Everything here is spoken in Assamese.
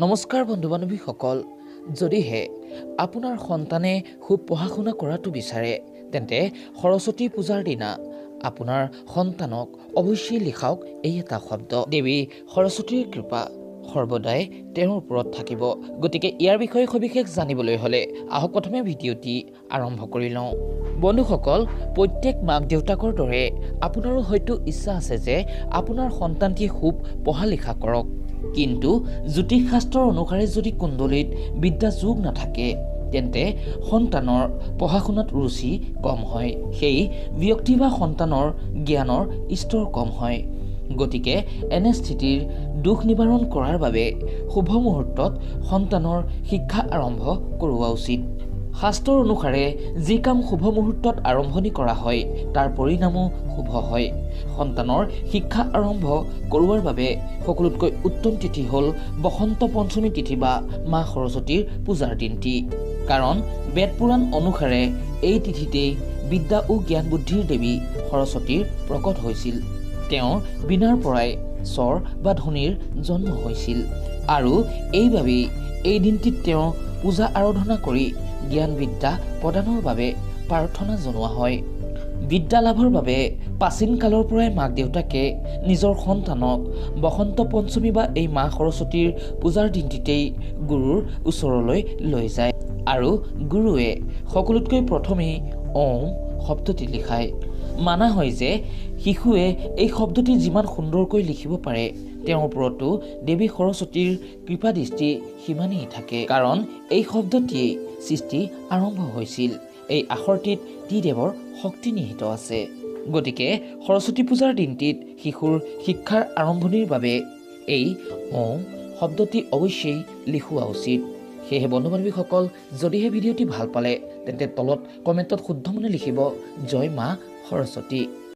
নমস্কাৰ বন্ধু বান্ধৱীসকল, যদিহে আপোনাৰ সন্তানে খুব পঢ়া শুনা কৰাটো বিচাৰে তেন্তে সৰস্বতী পূজাৰ দিনা আপোনাৰ সন্তানক অৱশ্যেই লিখাওক এই এটা শব্দ। দেৱী সৰস্বতীৰ কৃপা সৰ্বদাই তেওঁৰ ওপৰত থাকিব। গতিকে ইয়াৰ বিষয়ে সবিশেষ জানিবলৈ হ'লে আহক প্ৰথমে ভিডিঅ'টি আৰম্ভ কৰি লওঁ। বন্ধুসকল, প্ৰত্যেক মাক দেউতাকৰ দৰে আপোনাৰো হয়তো ইচ্ছা আছে যে আপোনাৰ সন্তানটিয়ে খুব পঢ়া লিখা কৰক, কিন্তু জ্যোতিষশাস্ত্ৰৰ অনুসাৰে যদি কুণ্ডলীত বিদ্যা যোগ নাথাকে তেন্তে সন্তানৰ পঢ়া শুনাত ৰুচি কম হয়, সেই ব্যক্তি বা সন্তানৰ জ্ঞানৰ স্তৰ কম হয়। গতিকে এনে স্থিতিৰ দুখ নিবাৰণ কৰাৰ বাবে শুভ মুহূৰ্তত সন্তানৰ শিক্ষা আৰম্ভ কৰোৱা উচিত। শাস্ত্ৰৰ অনুসাৰে যি কাম শুভ মুহূৰ্তত আৰম্ভণি কৰা হয় তাৰ পৰিণামো শুভ হয়। সন্তানৰ শিক্ষা আৰম্ভ কৰোৱাৰ বাবে সকলোতকৈ উত্তম তিথি হ'ল বসন্ত পঞ্চমী তিথি বা মা সৰস্বতীৰ পূজাৰ দিনটি। কাৰণ বেদ পুৰাণ অনুসাৰে এই তিথিতেই বিদ্যা ও জ্ঞান বুদ্ধিৰ দেৱী সৰস্বতীৰ প্ৰকট হৈছিল। তেওঁৰ বীণাৰ পৰাই স্বৰ বা ধ্বনিৰ জন্ম হৈছিল আৰু এইবাবেই এই দিনটিত তেওঁ পূজা আৰাধনা কৰি জ্ঞান বিদ্যা প্ৰদানৰ বাবে প্ৰাৰ্থনা জনোৱা হয়। বিদ্যা লাভৰ বাবে প্ৰাচীন কালৰ পৰাই মাক দেউতাকে নিজৰ সন্তানক বসন্ত পঞ্চমী বা এই মা সৰস্বতীৰ পূজাৰ দিনটিতেই গুৰুৰ ওচৰলৈ লৈ যায় আৰু গুৰুৱে সকলোতকৈ প্ৰথমেই ওম শব্দটি লিখায়। মানা হয় যে শিশুৱে এই শব্দটি যিমান সুন্দৰকৈ লিখিব পাৰে তেওঁৰ ওপৰতো দেৱী সৰস্বতীৰ কৃপা দৃষ্টি সিমানেই থাকে, কাৰণ এই শব্দটিয়েই সৃষ্টি আৰম্ভ হৈছিল। এই আখৰটিত ত্ৰিদেৱৰ শক্তি নিহিত আছে। গতিকে সৰস্বতী পূজাৰ দিনটিত শিশুৰ শিক্ষাৰ আৰম্ভণিৰ বাবে এই ওম শব্দটি অৱশ্যেই লিখোৱা উচিত। সেয়েহে বন্ধু বান্ধৱীসকল, যদিহে ভিডিঅ'টি ভাল পালে তেন্তে তলত কমেণ্টত শুদ্ধ মনে লিখিব জয় মা সৰস্বতী।